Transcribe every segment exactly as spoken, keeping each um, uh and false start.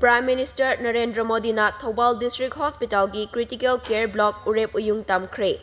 Prime Minister Narendra ꯃꯣꯗꯤꯅ Thoubal District Hospitalꯒꯤ Critical Care Block ꯎꯔꯦꯞ ꯎꯌꯨꯡ ꯇꯝꯈ꯭ꯔꯦ꯫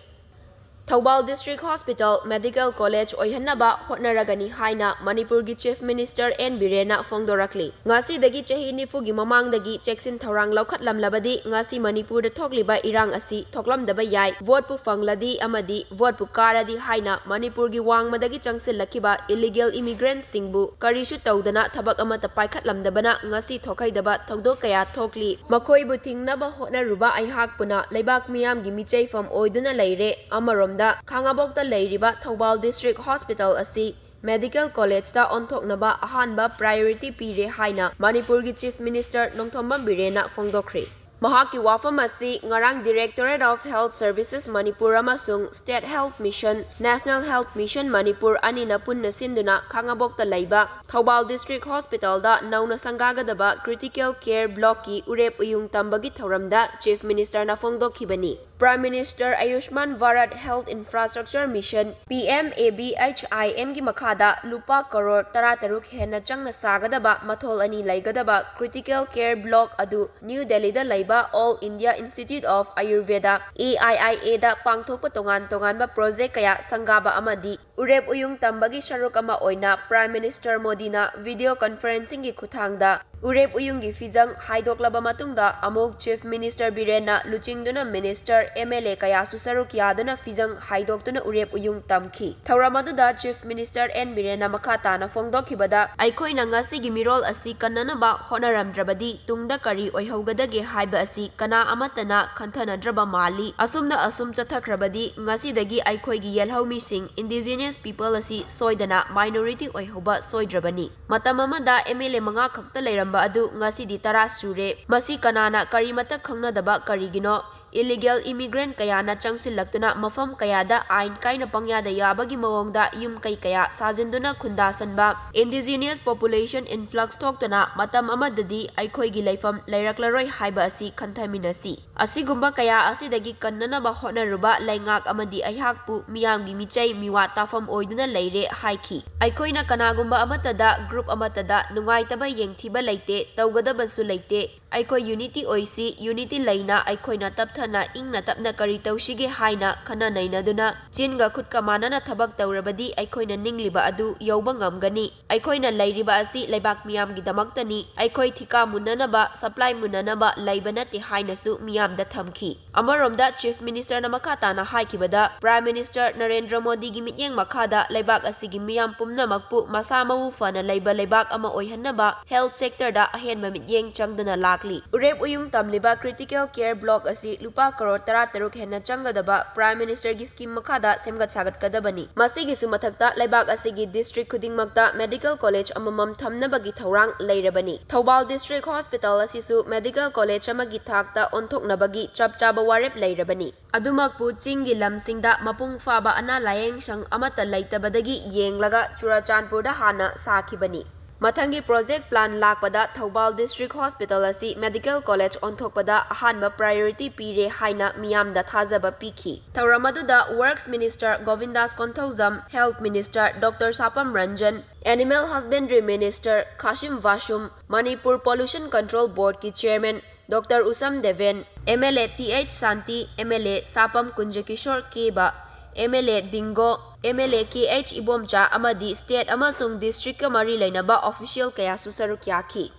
Thoubal District Hospital Medical College ꯑꯣꯏꯍꯟꯅꯕ ꯍꯣꯠꯅꯔꯒꯅꯤ ꯍꯥꯏꯅ ꯃꯅꯤꯄꯨꯔꯒꯤ Chief Minister ꯑꯦꯟ ꯕꯤꯔꯦꯟꯅ ꯐꯣꯡꯗꯣꯔꯛꯂꯤ꯫ ꯉꯁꯤꯗꯒꯤ ꯆꯍꯤ ꯅꯤꯐꯨꯒꯤ ꯃꯃꯥꯡꯗꯒꯤ ꯆꯦꯛꯁꯤꯟ ꯊꯧꯔꯥꯡ ꯂꯧꯈꯠꯂꯝꯂꯕꯗꯤ ꯉꯁꯤ ꯃꯅꯤꯄꯨꯔꯗ ꯊꯣꯛꯂꯤꯕ ꯏꯔꯥꯡ ꯑꯁꯤ ꯊꯣꯛꯂꯝꯗꯕ ꯌꯥꯏ꯫ ꯚꯣꯠꯄꯨ ꯐꯪꯂꯗꯤ ꯑꯃꯗꯤ ꯚꯣꯠꯄꯨ ꯀꯥꯔꯗꯤ ꯍꯥꯏꯅ ꯃꯅꯤꯄꯨꯔꯒꯤ ꯋꯥꯡꯃꯗꯒꯤ ꯆꯪꯁꯤꯜꯂꯛꯈꯤꯕ illegal immigrantꯁꯤꯡꯕꯨ ꯀꯔꯤꯁꯨ ꯇꯧꯗꯅ ꯊꯕꯛ ꯑꯃꯠꯇ ꯄꯥꯏꯈꯠꯂꯝꯗꯕꯅ ꯉꯁꯤ ꯊꯣꯛꯍꯩꯗꯕ ꯊꯧꯗꯣꯛ ꯀꯌꯥ ꯊꯣꯛꯂꯤ꯫ ꯃꯈꯣꯏꯕꯨ ꯊꯤꯡꯅꯕ ꯍꯣꯠꯅꯔꯨꯕ ꯑꯩꯍꯥꯛ ꯄꯨꯟꯅ ꯂꯩꯕꯥꯛ ꯃꯤꯌꯥꯝꯒꯤ ꯃꯤꯆꯩꯐꯝ ꯑꯣꯏꯗꯨꯅ ꯂꯩꯔꯦ꯫ ꯑꯃꯔꯣꯝꯗ ꯈꯥꯉꯕꯣꯛꯇ ꯂꯩꯔꯤꯕ ꯊꯧꯕꯥꯜ District Hospital ꯑꯁꯤ Medical Collegeꯇ ꯑꯣꯟꯊꯣꯛꯅꯕ ꯑꯍꯥꯟꯕ priority ꯄꯤꯔꯦ ꯍꯥꯏꯅ ꯃꯅꯤꯄꯨꯔꯒꯤ Chief Minister ꯅꯣꯡꯊꯣꯝꯕꯝ ꯕꯤꯔꯦꯟꯅ ꯐꯣꯡꯗꯣꯛꯈ꯭ꯔꯦ꯫ ꯃꯍꯥꯛꯀꯤ ꯋꯥꯐꯝ ꯑꯁꯤ ꯉꯔꯥꯡ Directorate of Health Services Manipur ꯑꯃꯁꯨꯡ State Health Mission, National Health Mission Manipur ꯑꯅꯤꯅ ꯄꯨꯟꯅ ꯁꯤꯟꯗꯨꯅ ꯈꯥꯉꯕꯣꯛꯇ ꯂꯩꯕ ꯊꯧꯕꯥꯜ District Hospitalꯗ ꯅꯧꯅ ꯁꯪꯒꯥꯒꯗꯕ Critical Care Blockꯀꯤ ꯎꯔꯦꯞ ꯎꯌꯨꯡ ꯇꯝꯕꯒꯤ ꯊꯧꯔꯝꯗ Chief Ministerꯅ ꯐꯣꯡꯗꯣꯛꯈꯤꯕꯅꯤ꯫ Prime Minister Ayushman Bharat Health Infrastructure Mission, P M A B H I Mꯒꯤ ꯃꯈꯥꯗ ꯂꯨꯄꯥ ꯀꯔꯣꯔ ꯇꯔꯥꯇꯔꯨꯛ ꯍꯦꯟꯅ ꯆꯪꯅ ꯁꯥꯒꯗꯕ ꯃꯊꯣꯜ ꯑꯅꯤ ꯂꯩꯒꯗꯕ Critical Care Block ꯑꯗꯨ New Delhiꯗ ꯂꯩꯕ All India Institute of Ayurveda, A I I Aꯗ ꯄꯥꯡꯊꯣꯛꯄ ꯇꯣꯉꯥꯟ ꯇꯣꯉꯥꯟꯕ project ꯀꯌꯥ ꯁꯪꯒꯥꯕ ꯑꯃꯗꯤ ꯎꯔꯦꯞ ꯎꯌꯨꯡ ꯇꯝꯕꯒꯤ ꯁꯔꯨꯛ ꯑꯃ ꯑꯣꯏꯅ Prime Minister ꯃꯣꯗꯤꯅ video conferencingꯒꯤ ꯈꯨꯠꯊꯥꯡꯗ ꯎꯔꯦꯞ ꯎꯌꯨꯡꯒꯤ ꯐꯤꯖꯪ ꯍꯥꯏꯗꯣꯛꯂꯕ ꯃꯇꯨꯡꯗ ꯑꯃꯨꯛ Chief Minister ꯕꯤꯔꯦꯟꯅ ꯂꯨꯆꯤꯡꯗꯨꯅ Minister, M L A ꯀꯌꯥꯁꯨ ꯁꯔꯨꯛ ꯌꯥꯗꯨꯅ ꯐꯤꯖꯪ ꯍꯥꯏꯗꯣꯛꯇꯨꯅ ꯎꯔꯦꯞ ꯎꯌꯨꯡ ꯇꯝꯈꯤ꯫ ꯊꯧꯔꯝ ꯑꯗꯨꯗ Chief Minister ꯑꯦꯟ ꯕꯤꯔꯦꯟꯅ ꯃꯈꯥ ꯇꯥꯅ ꯐꯣꯡꯗꯣꯛꯈꯤꯕꯗ, ꯑꯩꯈꯣꯏꯅ ꯉꯁꯤꯒꯤ ꯃꯤꯔꯣꯜ ꯑꯁꯤ ꯀꯟꯅꯅꯕ ꯍꯣꯠꯅꯔꯝꯗ꯭ꯔꯕꯗꯤ ꯇꯨꯡꯗ ꯀꯔꯤ ꯑꯣꯏꯍꯧꯒꯗꯒꯦ ꯍꯥꯏꯕ ꯑꯁꯤ ꯀꯅꯥ ꯑꯃꯠꯇꯅ ꯈꯟꯊꯅꯗ꯭ꯔꯕ ꯃꯥꯜꯂꯤ꯫ ꯑꯁꯨꯝꯅ ꯑꯁꯨꯝ ꯆꯠꯊꯈ꯭ꯔꯕꯗꯤ ꯉꯁꯤꯗꯒꯤ ꯑꯩꯈꯣꯏꯒꯤ ꯌꯦꯜꯍꯧꯃꯤꯁꯤꯡ, indigenous people ꯑꯁꯤ ꯁꯣꯏꯗꯅ minority ꯑꯣꯏꯍꯧꯕ ꯁꯣꯏꯗ꯭ꯔꯕꯅꯤ꯫ ꯃꯇꯝ ꯑꯃꯗ M L A ꯃꯉꯥ ꯈꯛꯇ ꯂꯩꯔꯝꯕ ꯑꯗꯨ ꯉꯁꯤꯗꯤ ꯇꯔꯥ ꯁꯨꯔꯦ꯫ ꯃꯁꯤ ꯀꯅꯥꯅ ꯀꯔꯤꯃꯠꯇ ꯈꯪꯅꯗꯕ ꯀꯔꯤꯒꯤꯅꯣ? Illegal immigrant ꯀꯌꯥꯅ ꯆꯪꯁꯤꯜꯂꯛꯇꯨꯅ ꯃꯐꯝ ꯀꯌꯥꯗ ꯑꯥꯏꯟ ꯀꯥꯏꯅ ꯄꯪꯌꯥꯗ ꯌꯥꯕꯒꯤ ꯃꯑꯣꯡꯗ ꯌꯨꯝ ꯀꯩ ꯀꯌꯥ ꯁꯥꯖꯤꯟꯗꯨꯅ ꯈꯨꯟꯗꯥꯁꯟꯕ, indigenous population influx ꯊꯣꯛꯇꯨꯅ ꯃꯇꯝ ꯑꯃꯗꯗꯤ ꯑꯩꯈꯣꯏꯒꯤ ꯂꯩꯐꯝ ꯂꯩꯔꯛꯂꯔꯣꯏ ꯍꯥꯏꯕ ꯑꯁꯤ ꯈꯟꯊꯃꯤꯟꯅꯁꯤ꯫ ꯑꯁꯤꯒꯨꯝꯕ ꯀꯌꯥ ꯑꯁꯤꯗꯒꯤ ꯀꯟꯅꯅꯕ ꯍꯣꯠꯅꯔꯨꯕ ꯂꯩꯉꯥꯛ ꯑꯃꯗꯤ ꯑꯩꯍꯥꯛꯄꯨ ꯃꯤꯌꯥꯝꯒꯤ ꯃꯤꯆꯩ ꯃꯤꯋꯥ ꯇꯥꯐꯝ ꯑꯣꯏꯗꯨꯅ ꯂꯩꯔꯦ ꯍꯥꯏꯈꯤ꯫ ꯑꯩꯈꯣꯏꯅ ꯀꯅꯥꯒꯨꯝꯕ ꯑꯃꯠꯇꯗ, group ꯑꯃꯠꯇꯗ ꯅꯨꯡꯉꯥꯏꯇꯕ ꯌꯦꯡꯊꯤꯕ ꯂꯩꯇꯦ, ꯇꯧꯒꯗꯕꯁꯨ ꯂꯩꯇꯦ꯫ ꯑꯩꯈꯣꯏ unity ꯑꯣꯏꯁꯤ, unity ꯂꯩꯅ ꯑꯩꯈꯣꯏꯅ ꯇꯞꯊꯅ ꯏꯪꯅ ꯇꯞꯅ ꯀꯔꯤ ꯇꯧꯁꯤꯒꯦ ꯍꯥꯏꯅ ꯈꯟꯅ ꯅꯩꯅꯗꯨꯅ ꯆꯤꯟꯒ ꯈꯨꯠꯀ ꯃꯥꯟꯅꯅ ꯊꯕꯛ ꯇꯧꯔꯕꯗꯤ ꯑꯩꯈꯣꯏꯅ ꯅꯤꯡꯂꯤꯕ ꯑꯗꯨ ꯌꯧꯕ ꯉꯝꯒꯅꯤ꯫ ꯑꯩꯈꯣꯏꯅ ꯂꯩꯔꯤꯕ ꯑꯁꯤ ꯂꯩꯕꯥꯛ ꯃꯤꯌꯥꯝꯒꯤꯗꯃꯛꯇꯅꯤ, ꯑꯩꯈꯣꯏ ꯊꯤꯀꯥ ꯃꯨꯟꯅꯅꯕ, supply ꯃꯨꯟꯅꯅꯕ ꯂꯩꯕ ꯅꯠꯇꯦ ꯍꯥꯏꯅꯁꯨ ꯃꯤꯌꯥꯝꯗ ꯊꯝꯈꯤ꯫ ꯑꯃꯔꯣꯝꯗ Chief Ministerꯅ ꯃꯈꯥ ꯇꯥꯅ ꯍꯥꯏꯈꯤꯕꯗ, Prime Minister ꯅꯔꯦꯟꯗ꯭ꯔ ꯃꯣꯗꯤꯒꯤ ꯃꯤꯠꯌꯦꯡ ꯃꯈꯥꯗ ꯂꯩꯕꯥꯛ ꯑꯁꯤꯒꯤ ꯃꯤꯌꯥꯝ ꯄꯨꯝꯅꯃꯛꯄꯨ ꯃꯁꯥ ꯃꯎ ꯐꯅ ꯂꯩꯕ ꯂꯩꯕꯥꯛ ꯑꯃ ꯑꯣꯏꯍꯟꯅꯕ health sectorꯗ ꯑꯍꯦꯟꯕ ꯃꯤꯠꯌꯦꯡ ꯆꯪꯗꯨꯅ ꯂꯥꯛꯂꯤ꯫ ꯎꯔꯦꯞ ꯎꯌꯨꯡ ꯇꯝꯂꯤꯕ critical care block ꯑꯁꯤ ꯂꯨꯄꯥ ꯀꯔꯣꯔ ꯇꯔꯥꯇꯔꯨꯛ ꯍꯦꯟꯅ ꯆꯪꯒꯗꯕ Prime Ministerꯒꯤ scheme ꯃꯈꯥꯗ ꯁꯦꯝꯒꯠ ꯁꯥꯒꯠꯀꯗꯕꯅꯤ꯫ ꯃꯁꯤꯒꯤꯁꯨ ꯃꯊꯛꯇ ꯂꯩꯕꯥꯛ ꯑꯁꯤꯒꯤ district ꯈꯨꯗꯤꯡꯃꯛꯇ medical college ꯑꯃꯃꯝ ꯊꯝꯅꯕꯒꯤ ꯊꯧꯔꯥꯡ ꯂꯩꯔꯕꯅꯤ꯫ ꯊꯧꯕꯥꯜ District Hospital ꯑꯁꯤꯁꯨ medical college ꯑꯃꯒꯤ ꯊꯥꯛꯇ ꯑꯣꯟꯊꯣꯛꯅꯕꯒꯤ ꯆꯞ ꯆꯥꯕ ꯋꯥꯔꯦꯞ ꯂꯩꯔꯕꯅꯤ꯫ ꯑꯗꯨꯃꯛꯄꯨ ꯆꯤꯡꯒꯤ ꯂꯝꯁꯤꯡꯗ ꯃꯄꯨꯡ ꯐꯥꯕ ꯑꯅꯥ ꯂꯥꯌꯦꯡ ꯁꯪ ꯑꯃꯠꯇ ꯂꯩꯇꯕꯗꯒꯤ ꯌꯦꯡꯂꯒ ꯆꯨꯔꯆꯥꯟꯄꯨꯔꯗ ꯍꯥꯟꯅ ꯁꯥꯈꯤꯕꯅꯤ꯫ ꯃꯊꯪꯒꯤ project plan ꯂꯥꯛꯄꯗ ꯊꯧꯕꯥꯜ District Hospital ꯑꯁꯤ medical college ꯑꯣꯟꯊꯣꯛꯄꯗ ꯑꯍꯥꯟꯕ priority ꯄꯤꯔꯦ ꯍꯥꯏꯅ ꯃꯤꯌꯥꯝꯗ ꯊꯥꯖꯕ ꯄꯤꯈꯤ꯫ ꯊꯧꯔꯝ ꯑꯗꯨꯗ Works Minister Govindas Konthoujam, Health Minister Doctor Sapam Ranjan, Animal Husbandry Minister Khasim Vashum, Manipur Pollution Control Boardꯀꯤ Chairman Doctor Usham Deben, MLA T H Shanti, MLA Sapam Kunjakishore Keba, MLA Dingo, MLA K H Ibomcha ꯑꯃꯗꯤ state ꯑꯃꯁꯨꯡ districtꯀ ꯃꯔꯤ ꯂꯩꯅꯕ official ꯀꯌꯥꯁꯨ ꯁꯔꯨꯛ ꯌꯥꯈꯤ꯫